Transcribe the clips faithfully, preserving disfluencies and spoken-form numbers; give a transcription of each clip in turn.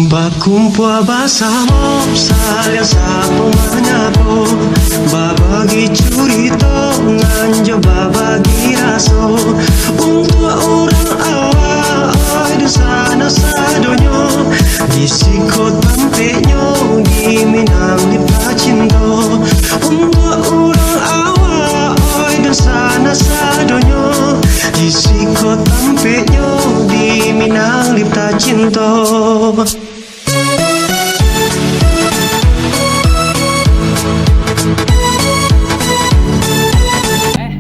Bakumpua basamo, saliang sapo manyado, babagi curito, nganjo babagi raso. Untuak urang awak, oi, dunsanak sadonyo, di siko tampeknyo, di Minang di tacinto. Untuak urang awak, oi, dunsanak sadonyo, di siko tampeknyo, di Minang di tacinto. Eh,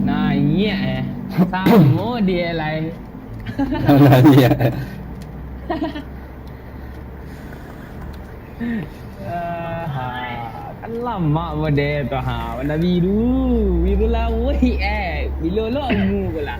naiak, eh. Samo dia lai. Naiak. Ah, ha. Kan lamak model tu, ha. Warna biru. Biru lauik, eh. Bilo lo amu ko lah.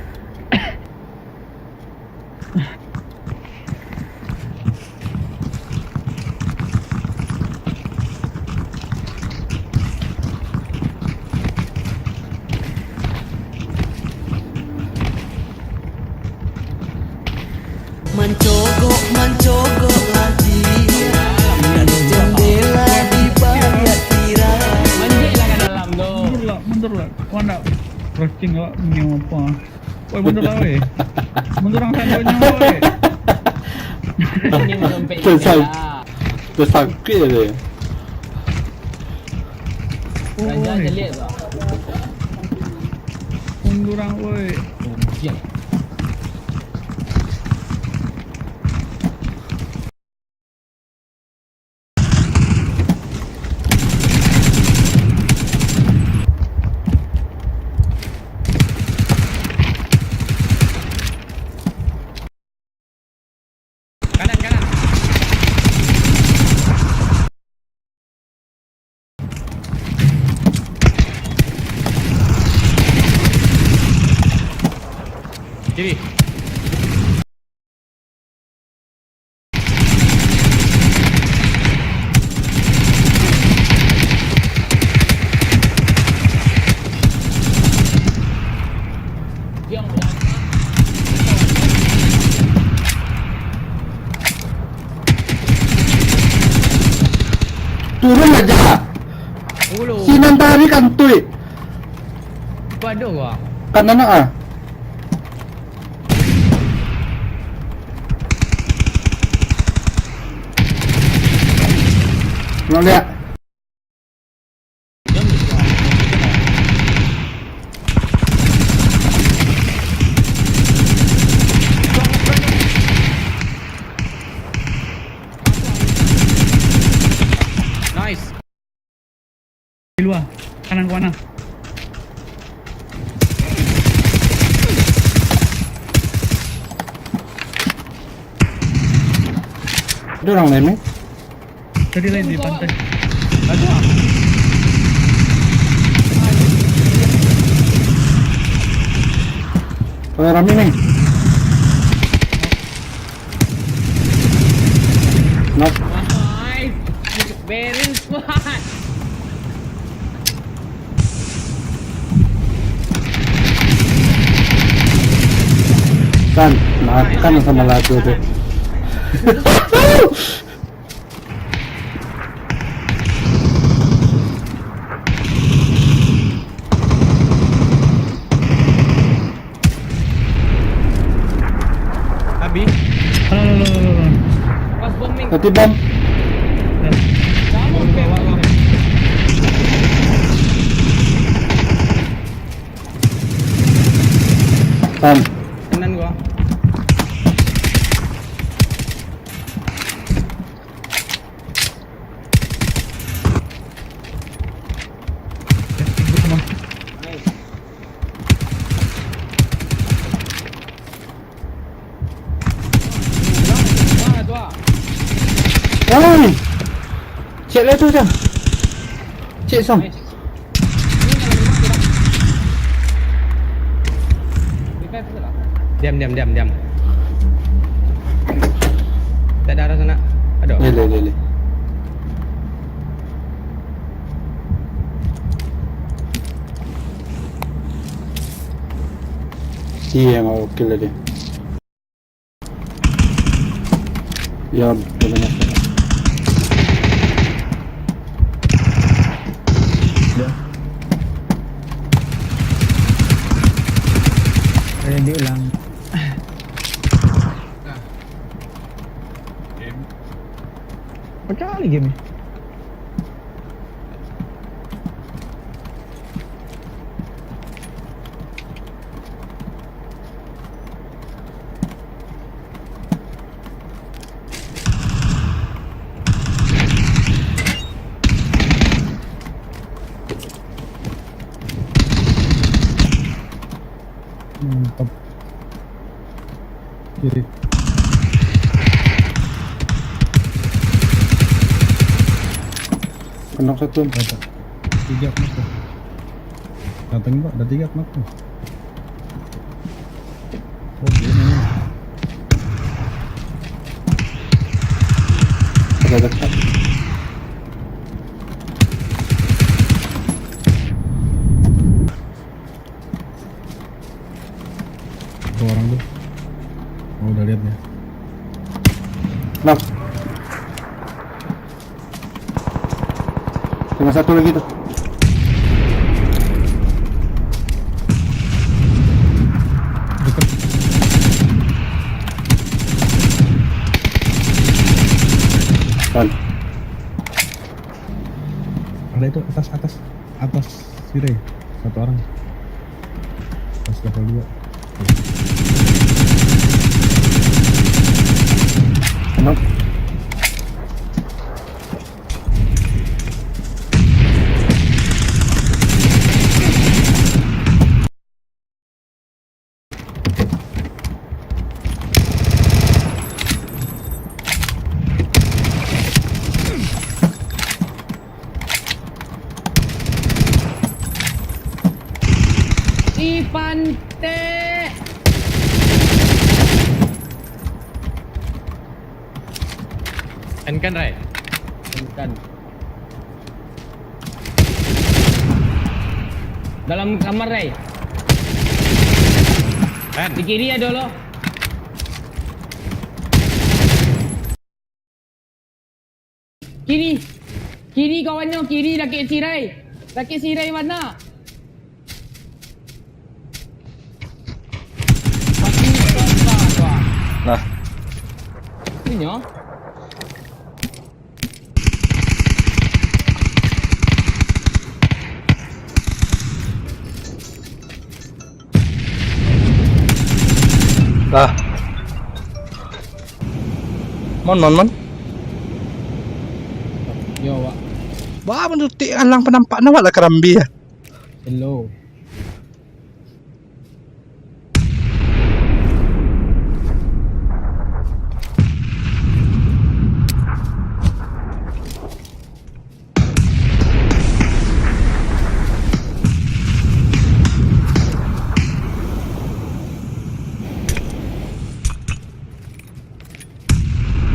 Mancogok, mancogok lah dia. Dari jandela dibaliak tirai. Manjek lah ka dalam tu. Mundur lah, mundur lah. Kau nak rushing awak punya apa? Woi, mundur lah, woi. Mundur ang sadonyo, woi. Ini merompet Tersang-, kita lah. Tersangkut je. Raja Woi. Celiak tu. Mundur ang, woi. Oh, siap. Kanan, kanan. Kiri. Turun aja. Sinan tadi kantuik. Kau ada gua? Kanan ah. Nak lihat. Nice. Di luar. Kanan, kanan. Ada orang lain, eh? Tadi lain di pantai. Ada. Oh, rame ni. Knock. Nice. Barrel squad. Kan, makan sama lagu tu. Habis. Alah, alah, alah, alah, alah. Pas bom ni. Mati bom. Dah. Kamu bom. Tam. Kanan gua. Oi! Cek lah tu dah. Cek song. Diam, diam, diam, diam. Tak ada arah sana. Aduh. Boleh, boleh, boleh. Iya, mau kill dia. Ya, boleh masuk. Ya. Eh, diulang. Pecah lagi game ni. Mantap. Kiri. Kena satu. Ada. Tiga kenapa? Datang, Pak. Ada tiga kenapa? Oh, dia ni. Ada dekat. Tuh orang tuh. Oh, udah lihat dia. Nah. Tinggal satu lagi tuh. Dekat. Kan. Ada itu atas, atas, atas. Sirai, satu orang. Pas level dua. Kenapa? Ih, pantek. Enkan, Rai. Enkan. Dalam kamar, Rai. Kan? Di kiri ado lo. Kiri. Kiri kawannyo, kiri dakek Sirai. Dakek Sirai mana? Nah. Inyo. Lah. Mon, mon, mon. Yo, Wak. Wah, manutik alang panampak na, Wak, lah karambia. Hello.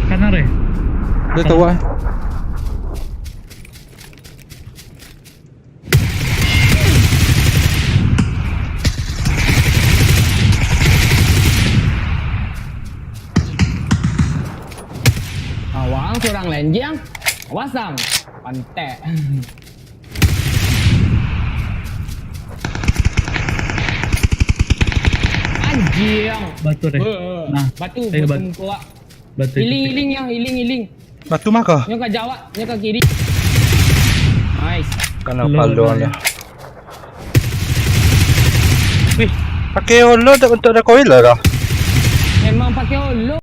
Kanan, Re? Dia tahu, ah. Awang surang lenjang, wasang, pantek. Anjing. Batu deh. Eh, eh, nah, batu, eh, batu bat-, muka awak. Batu. Iling, iling, ya, iling, iling. Batu mah kah? Nyo ka jawab, nyo ka kiri. Nice. Kena palu lah. Wih, pakai holo tak untuk ada koil lah kah? Emang pakai holo.